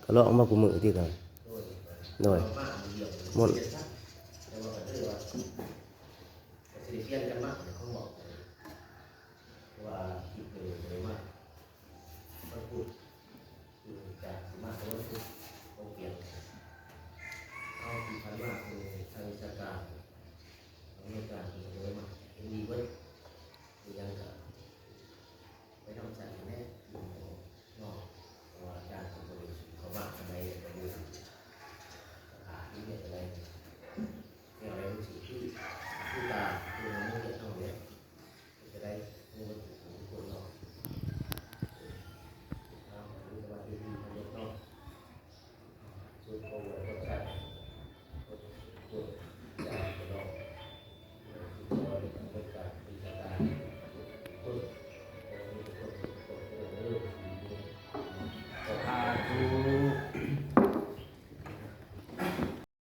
ກໍລອກມາຄູ່ມື້ຕິ ກໍ ໂດຍ ໂດຍ ມາອັນດຽວ ໝົດ ແຕ່ວ່າກໍເລີຍວ່າ ກໍຊິໄດ້ປ່ຽນກັນມາ ເຂົາບອກ ເພາະວ່າຄລິບນີ້ກໍໄດ້ມາ ວັນພຸດ ອືມ ຈາກຊິມາແຕ່ວັນພຸດ ກໍປ່ຽນ ເອົາທີ່ຜ່ານມາຄືທາງວິຊາການ ທາງອາຈານເພິ່ນກໍບໍ່ໄດ້ມາ ເຫັນດີເບິດ ມີຫຍັງກໍໄປນຳໃຊ້ແດ່ເນາະ ເພາະວ່າອາຈານເພິ່ນບໍ່ໄດ້ເຂົ້າມາປານໃດ ກໍຢູ່ສະຖານທີ່ເຮັດໃດ ແນວໃດມັນຊິຄື ຄືຕາມທີ່ເຮົາເຮັດເຮົາແຫຼະ ເຮັດໃດ ເຮັດທຸກຄົນເນາະ.